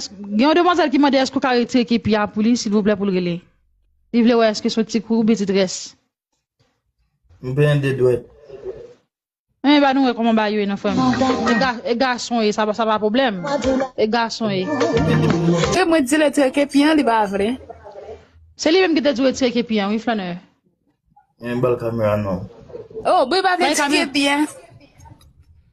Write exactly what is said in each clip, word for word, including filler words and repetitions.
Gen yon demwazèl ki mande èske w ka retire kepi a pou li, silvouplè, pou l rele. Li vle wè èske se yon ti kou oubyen ti très. M benyen de dwèt. Men ba nou wè kòman bagay yo ye non, frè m. E ga-, e gason ye, sa pa, sa pa pwoblèm. E gason ye. Ke mwen di l retire kepi an, li pa vle. Se li menm ki te di w retire kepi an, wi, Flanè. Men bal kamera non. Oh, bri pa vle ti kepi an.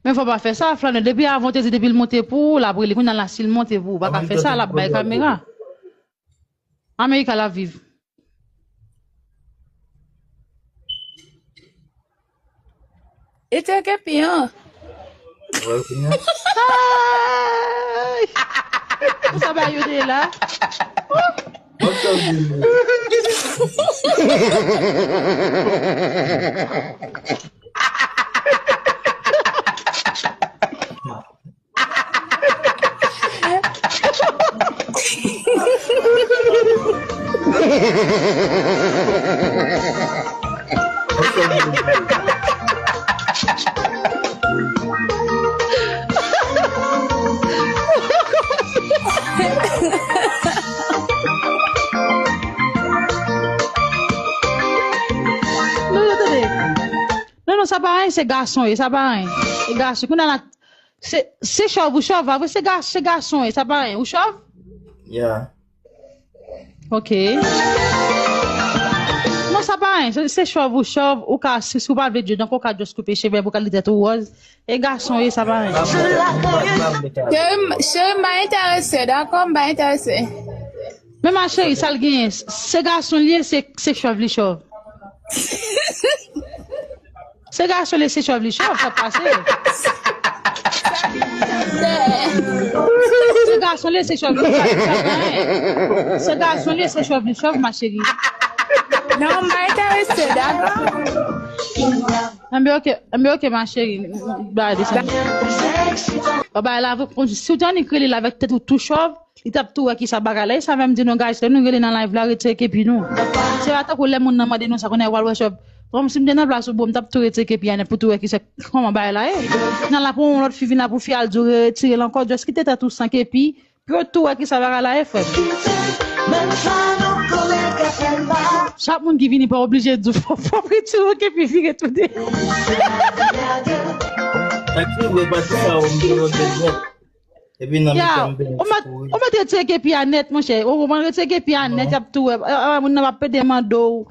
Men fò pa fè sa, Flanè. Depi avan w te di depi l monte pou ou, l ap rele. Kounye a la, si l monte pou ou, pa ka fè sa, l ap bay kamera. Amerika l ap viv. E te kepi an. Ay! Sa ba yo de la. Non, non, tande. Non, non, sa pa anyen, se gason, e sa pa anyen. E gason, kounye a la, se, se chòv ou chòv, pa vre, se ga-, se gason, e sa pa anyen. Ou chòv? Yeah. Ok. Non, sa pa anyen, se, se chòv ou chòv, ou ka, si, si w pa vle dye, donk ou ka just koupe cheve pou ka li tèt ou wòz. E gason, e sa pa anyen. Cheri, m- cheri, m pa enterese, dakò? M pa enterese. Men ma cheri, sa l genyen, se gason li ye, se, se chòv li chòv. Se gason li, se chòv li chòv, sa pase. Se gason li, se chòv li chòv, sa pa anyen. Se gason li, se chòv li chòv, ma chérie. Non, m pa enterese, dakò? Anben, ok, anben, ok, ma chérie. Ba, desann. Ba, ba, la, si w te annik rele l avèk tèt ou tou chòv, li t ap tou wè kisa bagay la. E sa fè m di nou, guys, lè nou rele nan live la, retire kepi nou. Se pa tankou lè moun nan mande nou sa, kounye a w al wè chòv. Bon, si m te nan plas ou, bon, m t ap tou retire kepi a nèt pou tou wè kisa, kòman bagay la ye. Nan la pou yon lòt fi vin la pou fi al di w retire l ankò, just kite tèt ou san kepi, pou yo tou wè kisa bagay la ye, frè m. Chak moun ki vini pa oblije di w fò, fò retire w kepi vire toude. Sa k rive pati sa, ou m te nòte dwèt. Epi nan mitan m benyen ti kouri. Ou mèt retire kepi a nèt, monchè. Ou konprann, retire kepi a nèt, y ap tou wè. Ah, ah, moun nan p ap pede mande w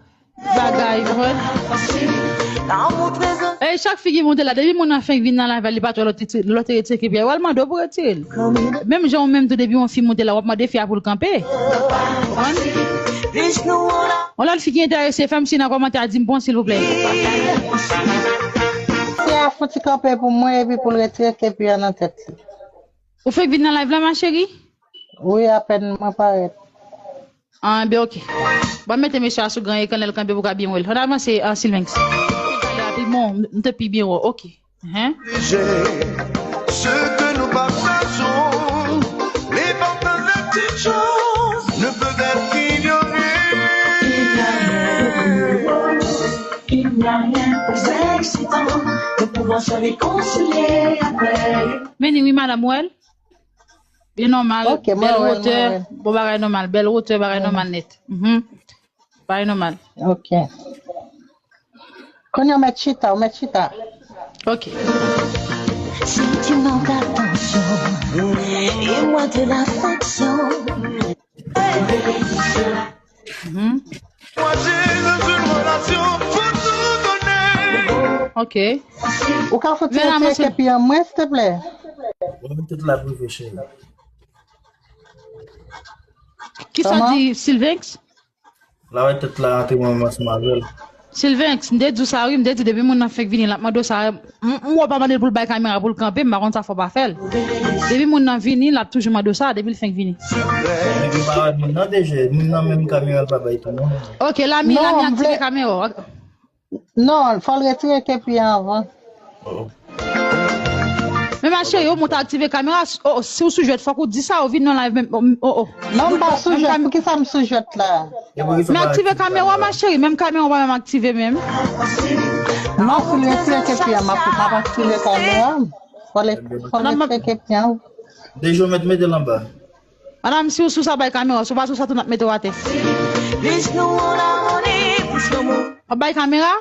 bagay, frè. E chak fi ki monte la, depi moun nan fenk vin nan live la, li pa t wè lè w te, lè w te retire kepi a, w al mande w pou retire l. Menm jan ou menm tou, depi yon fi monte la, w ap mande fi a pou l kanpe. Konprann? Yon lòt fi ki enterese, fè m si nan kòmantè a, di m bon, silvouplè. Fi a fouti kanpe pou mwen, epi pou l retire kepi a nan tèt li. Ou fèk vin nan live la, ma chérie? Wi, apèn mwen parèt. Ah, ben, ok. Bon, mete mesye a sou gran ekran, lè l kanpe pou ka byen wè l. Ann avanse, ah, Sylvinx. Bon, m te pi byen wè w. Ok. Hein? Ce que nous partageons, l'importance des petites choses ne peut être ignorée. Il n'y a rien de plus excitant que pouvoir se réconcilier après. Men ni wi, madanm, wè l. Li nòmal, ok, mwen bèl wè l, wotè, mwen wè l. Bon bagay nòmal, bèl wotè, bagay nòmal nèt. Mhm. Bagay nòmal. Ok. Kounye a w mèt chita, w mèt chita. Ok. Sentiment d'attention et moi de l'affection. Mhm. Ok. Ou ka fouti retire kepi an mwen, silteplè? Mwen mete tout la prive, cheri. Kisa di Sylvinx? La wè tèt la antre mwen ansanm avè l. Sylvinx, m te di w sa wi, m te di depi moun nan fenk vini, l ap mande w sa, m, m wè w pa mande l pou l bay kamera pou l kanpe, m pa konn sa fè w pa fè l. Depi moun nan vini, l ap toujou mande w sa, depi l fenk vini. Nèg yo pa wè moun nan deja, moun nan menm kamera l pa bay tou non. Ok, Lami, non, Lami aktive kamera w. Non, fò l retire kepi an avan. Oh. Men ma chérie, ou monte aktive kamera, oh, oh, si w sou jwèt, fòk ou di sa, ou vin nan live menm, oh, oh, oh. Non, m pa sou jwèt, poukisa m sou jwèt la? Men aktive kamera, ma chérie, menm kamera w pa menm aktive menm. Non, si l retire kepi an, m ap, m ap aktive kamera. Fò l, fò l retire kepi an. Deja w mèt mete l anba. Madanm, si w sou sa, bay kamera, si w pa sou sa, tou n ap mete w atè. Plis nou an amoni, plis nou mou. W ap bay kamera?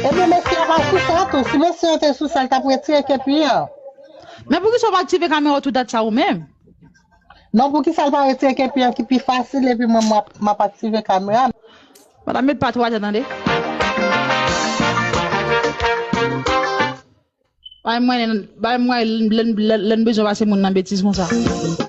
Ebyen, mesye a pa sou sa tou. Si mesye an te sou sa, l t ap retire kepi an. Men poukisa w pa aktive kamera w tout dat sa ou menm? Non, poukisa l pa retire kepi an ki pi fasil, epi mwen, m ap, m ap aktive kamera m. Madanm, met pa tou atè, tande. Bay mwen, bay mwen, lè n bezwen pase moun nan betiz konsa.